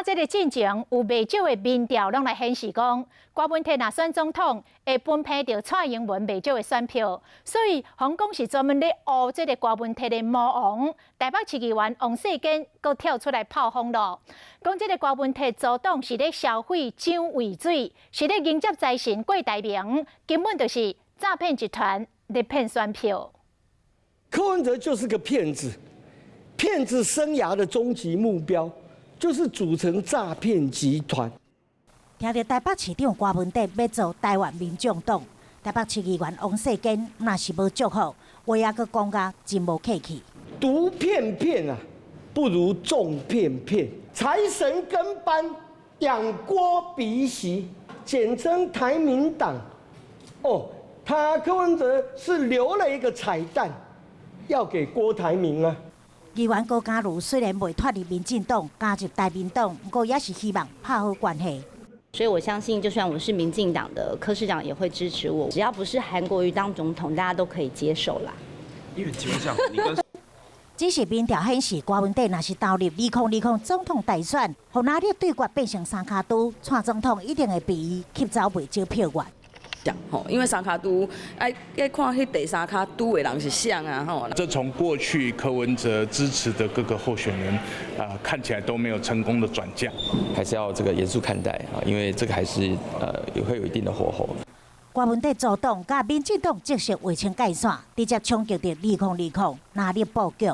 這个進前有袂少的民調攏來顯示講，柯文哲若選總統會分配著蔡英文袂少的選票，所以予人講是專門咧烏這个柯文哲的魔王。台北市議員王世堅閣跳出來炮轟咯，講這个柯文哲組黨是咧消費蔣渭水，是咧迎接財神郭台銘，根本就是詐騙集團咧騙選票。柯文哲就是個騙子，騙子生涯的終極目標，就是組成詐騙集團。聽著台北市長柯文哲欲組台灣民眾黨，台北市議員王世堅若是無祝福，話也閣講甲真無客氣。獨騙騙啊，不如眾騙騙。財神跟班，養郭鼻息，簡稱台民黨。哦，他柯文哲是留了一個彩蛋，要給郭台銘啊。議員高嘉瑜雖然未脫離民進黨，加入台民黨，毋過也是希望拍好關係。所以我相信，就算我是民進黨的，柯市長也會支持我。只要不是韓國瑜當總統，大家都可以接受啦。因為請問一下，你跟只是民調顯示，柯文哲若是投入2020總統大選，予藍綠對決變成三跤拄，蔡總統一定會被伊吸走袂少票源。吼，因為三跤拄愛愛看彼第三跤拄的人是誰啊吼。這從過去柯文哲支持的各個候選人啊，看起來都沒有成功的轉嫁，還是要這個嚴肅看待啊，因為這個還是也會有一定的火候。柯文哲組黨佮民進黨正式劃清界線，直接衝擊著2020藍綠布局。